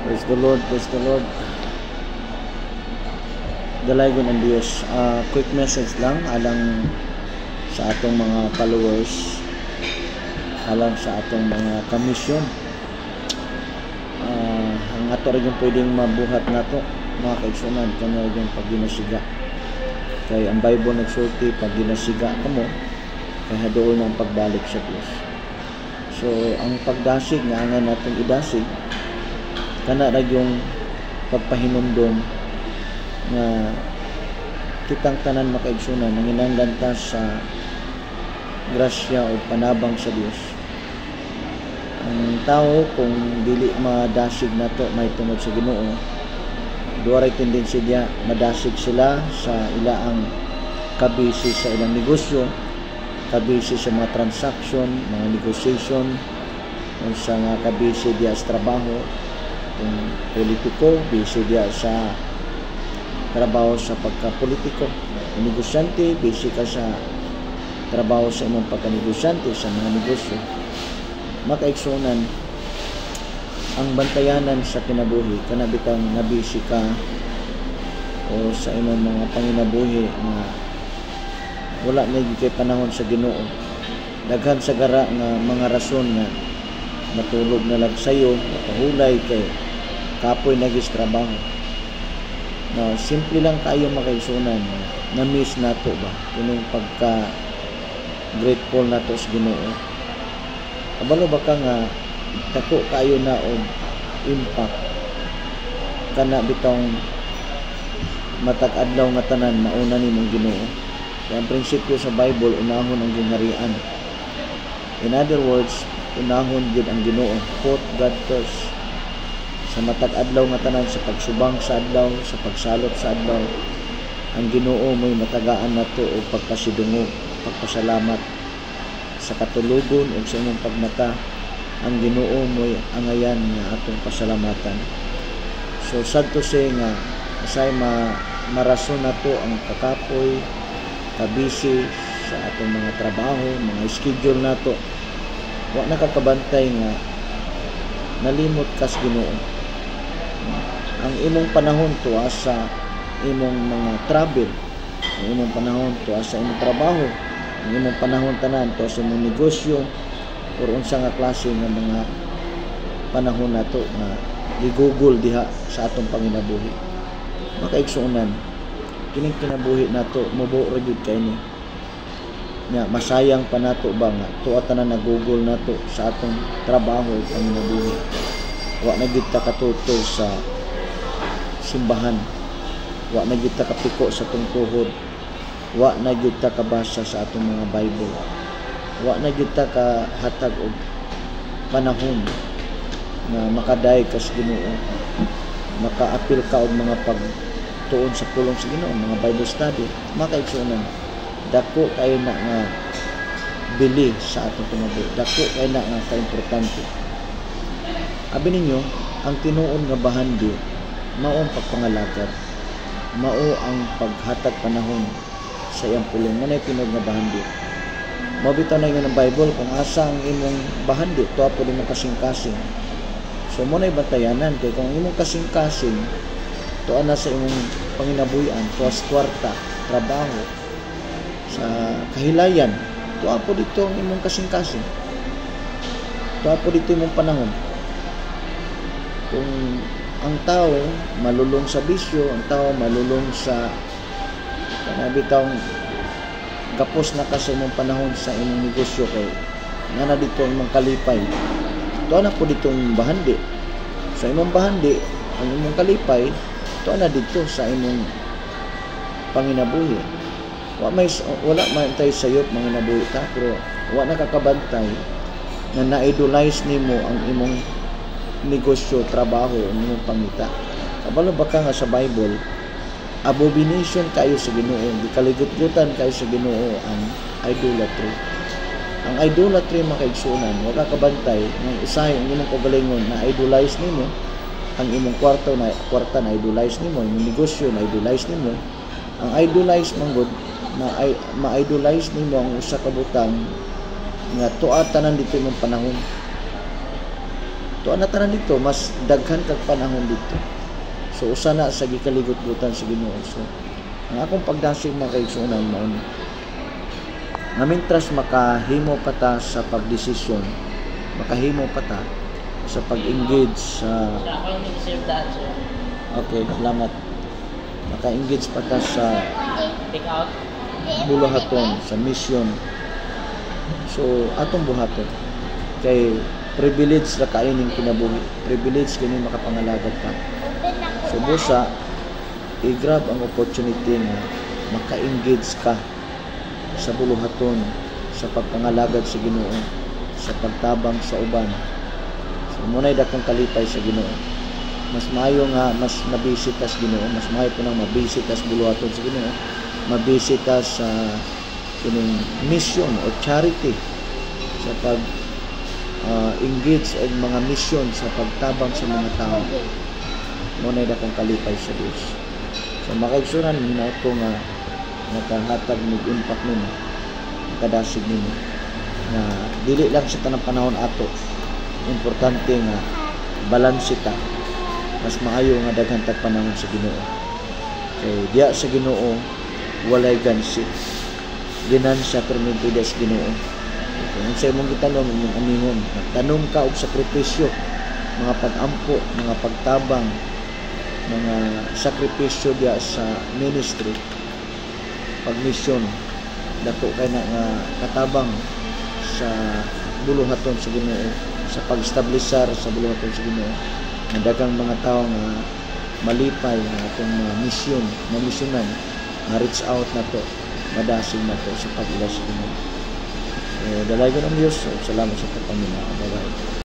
Praise the Lord, praise the Lord. Dalaygon ang Diyos. Quick message lang alang sa atong mga followers, alang sa atong mga kamisyon. Ang ato rin yung pwedeng mabuhat nato, mga kaigsunan, kanya yung pagginasiga. Kay ang Bible nagsulti, pag ginasiga kamo, kay hadool na ang pagbalik sa Diyos. So, ang pagdasig nga angan natong idasig, kana ra yung pagpahinumdom nga kitang tanan, makaigsunan, nanginahanglan ta sa grasya o panabang sa Dios. Ang tao, kung dili madasig nato may tungod sa Ginoo, duha ray tendency diya: madasig sila sa ilaang kabisi sa ilang negosyo, kabisi sa mga transaction, mga negotiation, unsa nga kabisi diya sa trabaho. Kung politiko, busy diya sa trabaho sa pagkapolitiko. Kung negosyante, busy ka sa trabaho sa imong pagkanegosyante, sa mga negosyo. Makaigsunan, ang bantayanan sa kinabuhi kana bitang nabisi ka o sa imong mga panginabuhi nga wala na gyud kay panahon sa Ginoo. Daghan sa gara nga mga rason nga matulog na lang sayo, mapahulay kay kapoy na gis trabaho. No, simple lang kayo, makaigsunan, na miss nato ba inong pagka grateful nato sa Ginoo. Kabalo ba ka nga dako kayo na og impact kana bitong matag adlaw nga tanan mauna nimong Ginoo? Kaya ang prinsipyo sa Bible, unahon ang gingharian. In other words, unahon gyud ang Ginoo. Put God first sa matag adlaw nga tanan, sa pagsubang sa adlaw, sa pagsalop sa adlaw, ang Ginoo mo'y matagaan nato og pagpasidungog, pagpasalamat sa katulugon ug sa imong pagmata. Ang Ginoo mo'y angayan nga atong pasalamatan. So sad to say nga asay ma marason nato ang kakapoy, kabisi sa atong mga trabaho, mga schedule nato, wa nakakabantay nga nalimot kas Ginoo. Ang imong panahon tuwa sa imong mga travel, ang imong panahon tuwa sa imong trabaho, ang imong panahon tanan tuwa sa imong negosyo or unsa nga klase nga mga panahon nato nga gigugol diha sa atong panginabuhi. Makaigsuonan, kining kinabuhi nato mubo ra gyud kay ni nya. Masayang pa nato ba nga tuwa tanan nagugol nato sa atong trabaho ug panginabuhi, wa na gyud ta katuto sa simbahan, wa na gyud ta kapiko sa atong tuhod, wa na gyud ta kabasa sa atong mga Bible, wa na gyud ta kahatag og panahon nga makadayeg ka sa Ginoo, makaapil ka og mga pagtuon sa pulong sa Ginoo, mga Bible study? Makaigsuonan, dako kayo na nga bili sa atong kinabuhi, dako kayo na nga kaimportante. Abi ninyo, ang tinuod nga bahandi mao ang pagpangalagad, mao ang paghatag panahon sa iyang pulong. Mao nay tinuod nga bahandi. Mao bitaw na ingon ang Bible, kung asa ang imong bahandi, tuwa pod imong kasing-kasing. So mo nay bantayanan, kay kung ang imong kasing-kasing tuwa na sa imong panginabuhian, tuwa sa kwarta, trabaho, sa kahilayan, tuwa po dito ang imong kasing-kasing, tuwa po dito imong panahon. Kung ang tao malulong sa bisyo, ang tao malulong sa kana bitawng gapos na ka sa imong panahon sa imong negosyo kay nga na dito ang imong kalipay, tuwa na po dito ang bahandi sa imong bahandi, ang imong kalipay tuwa na dito sa imong panginabuhi. Wala man tay sayop manginabuhi ta, pero wa nakakabantay na na-idolize nimo ang imong negosyo, trabaho, ang imong pangita. Kabalo ba ka nga sa Bible, abomination kayo sa Ginoo, gikaligut-gutan kayo sa Ginoo ang idolatry? Ang idolatry, mga kaigsuonan, wa ka kabantay ng usahay ang imong kaugalingon na idolize nimo ang imong kwarto, na kwarta na idolize nimo, imong negosyo na idolize nimo. Ang idolize man gud, ma-idolize nimo ang usa ka butang nga tuwa tanan dito imong panahon. Adtoan na tanan dito, mas daghan kag panahon dito. So usa na sa gikaligot-gutan sa Ginoo. So ang akong pagdasig, mga kaigsuonan, mao ni nga mintras makahimo pa ta sa pagdesisyon, makahimo pa ta sa pag-engage sa Sir, ako yung nag-serve daan, sir. Okay, salamat. Maka-engage pa ta sa Take out. Buluhaton, sa mission, so atong buhaton kay privilege ra kaayo ning kinabuhi, privilege kini makapangalagad ka. So busa i-grab ang opportunity nga maka-engage ka sa buluhaton, sa pagpangalagad sa Ginoo, sa pagtabang sa uban. So mao nay dakong kalipay sa Ginoo. Mas maayo nga mas mabisi ta sa Ginoo, mas maayo po nang mabisi ta sa buluhaton sa Ginoo, mabisi ta sa kining mission o charity, sa pag engage og mga mission, sa pagtabang sa mga tao. Mao nay dakong kalipay sa Dios. So mga kaigsuonan, hinaot ko nga nakahatag mig impact nimo, nakadasig nimo nga dili lang sa tanang panahon ato. Importante nga balanse ta. Mas maayo nga daghan tag panahon sa Ginoo kay diya sa Ginoo walay gansi, ginansya perminti diya sa Ginoo. Kung unsa imong gitanom, imong anihon. Nagtanom ka og sakripisyo, mga pag-ampo, mga pagtabang, mga sakripisyo diya sa ministry, pagmisyon, dako kay na nga katabang sa buluhaton sa Ginoo, sa pag-establisar sa buluhaton sa Ginoo, nga daghang mga tawo nga malipay nga atong mga misyon, mamisyonan, ma-reach out na to, madasig na to sa pag-ila sa Ginoo. Eh, dalaygon ang Diyos. Salamat sa pagpaminaw. Bye-bye.